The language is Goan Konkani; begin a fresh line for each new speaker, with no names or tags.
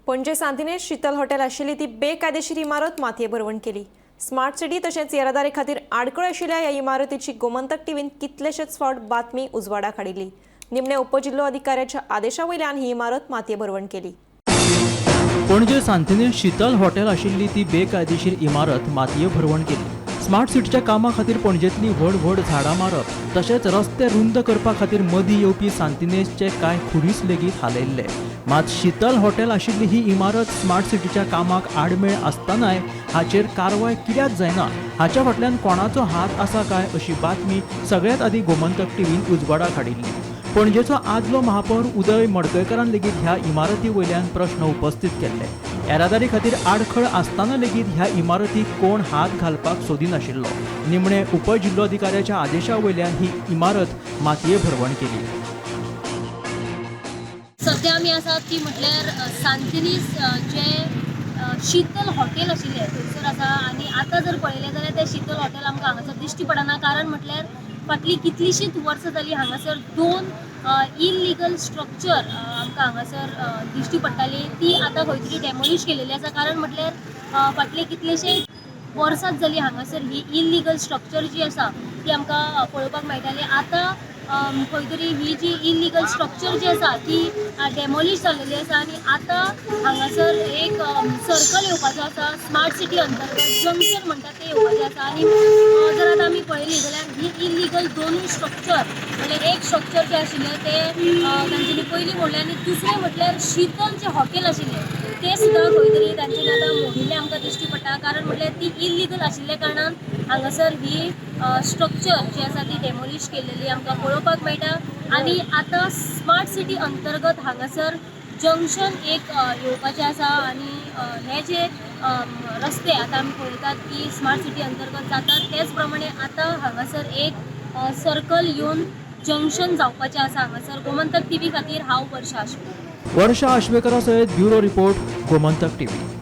पणजे सांतिनेज शीतल हॉटेल आशिल्ली ती बेकायदेशीर इमारत मातये भरवण केली. स्मार्ट सिटी तशेंच येरादारी खातीर आडखळ आशिल्ल्या ह्या इमारतीची गोमंतक टीव्हीन कितलेशेच फावट बातमी उजवाडाक हाडिल्ली. निमणे उपजिल्लो अधिकाऱ्याच्या आदेशा वयल्यान ही इमारत मातये भरवण केली.
पणजे सांतिनेज शीतल हॉटेल आशिल्ली ती बेकायदेशीर इमारत मातये भरवण केली. स्मार्ट सिटीच्या कामा खातीर पणजेंतलीं व्हड व्हड झाडां मारप तशेंच रस्ते रुंद करपा खातीर मदीं येवपी सांतिनेजचे कांय खुरीस लेगीत हालयल्ले. मात शीतल हॉटेल आशिल्ली ही इमारत स्मार्ट सिटीच्या कामाक आडमेळ आसतनाय हाचेर कारवाय कित्याक जायना, हाच्या फाटल्यान कोणाचो हात आसा काय अशी बातमी सगळ्यात आदीं गोमंतक टीव्हीन उजवाडाक हाडिल्ली. पणजेचो आदलो महापौर उदय मडकयकारान लेगीत ह्या इमारती वयल्यान प्रश्न उपस्थित केल्ले. येरादारी खातीर आडखळ आसतना लेगीत ह्या इमारतीक कोण हात घालपाक सोदिनाशिल्लो. निमणे उपजिल्लोधिकाऱ्याच्या आदेशा वयल्यान ही इमारत मातये भरवण केली.
सध्या आमी आसात ती म्हटल्यार सांतिनेज जे शीतल हॉटेल आशिल्लें थंयसर आसा. आनी आतां जर पळयलें जाल्यार तें शीतल हॉटेल आमकां हांगासर दिश्टी पडना. कारण म्हटल्यार फाटलीं कितलींशींच वर्सां जालीं हांगासर दोन इलिगल स्ट्रक्चर आमकां हांगासर दिश्टी पडटाली, ती आतां खंय तरी डेमोलिश केलेली आसा. कारण म्हटल्यार फाटले कितलेशे वर्सां जालीं हांगासर ही इलिगल स्ट्रक्चर जी आसा ती आमकां पळोवपाक मेळटाली. आतां खंय तरी ही जी इलिगल स्ट्रक्चर जी आसा ती डेमोलिश जाल्लेली आसा आनी आतां हांगासर एक सर्कल येवपाचो आसा, स्मार्ट सिटी अंतर्गत जंक्शन म्हणटा तें येवपाचें आसा. आनी जर आतां आमी पळयली जाल्यार ही इलिगल दोनूय स्ट्रक्चर, म्हणल्यार एक स्ट्रक्चर जें आशिल्लें तें तांच्यांनी पयलीं मोडलें आनी दुसरें म्हटल्यार शीतल जें हॉटेल आशिल्लें तें सुद्दां खंय तरी तांच्यांनी आतां मोडिल्लें आमकां दिश्टी पडटा. कारण म्हटल्यार ती इलिगल आशिल्ल्या कारणान हांगासर ही स्ट्रक्चर जी आसा ती डेमोलिश केलेली आमकां पळोवपाक मेळटा. आनी आतां स्मार्ट सिटी अंतर्गत हांगासर जंक्शन एक येवपाचें आसा. आनी हे जे रस्ते आतां आमी पळयतात की स्मार्ट सिटी अंतर्गत जातात, तेच प्रमाणे आतां हांगासर एक सर्कल येवन जंक्शन जावपाचें आसा हांगासर. गोमंतक टीव्ही खातीर हांव वर्षा आश्वेकर.
वर्षा आश्वेकरा सयत ब्युरो रिपोर्ट, गोमंतक टीव्ही.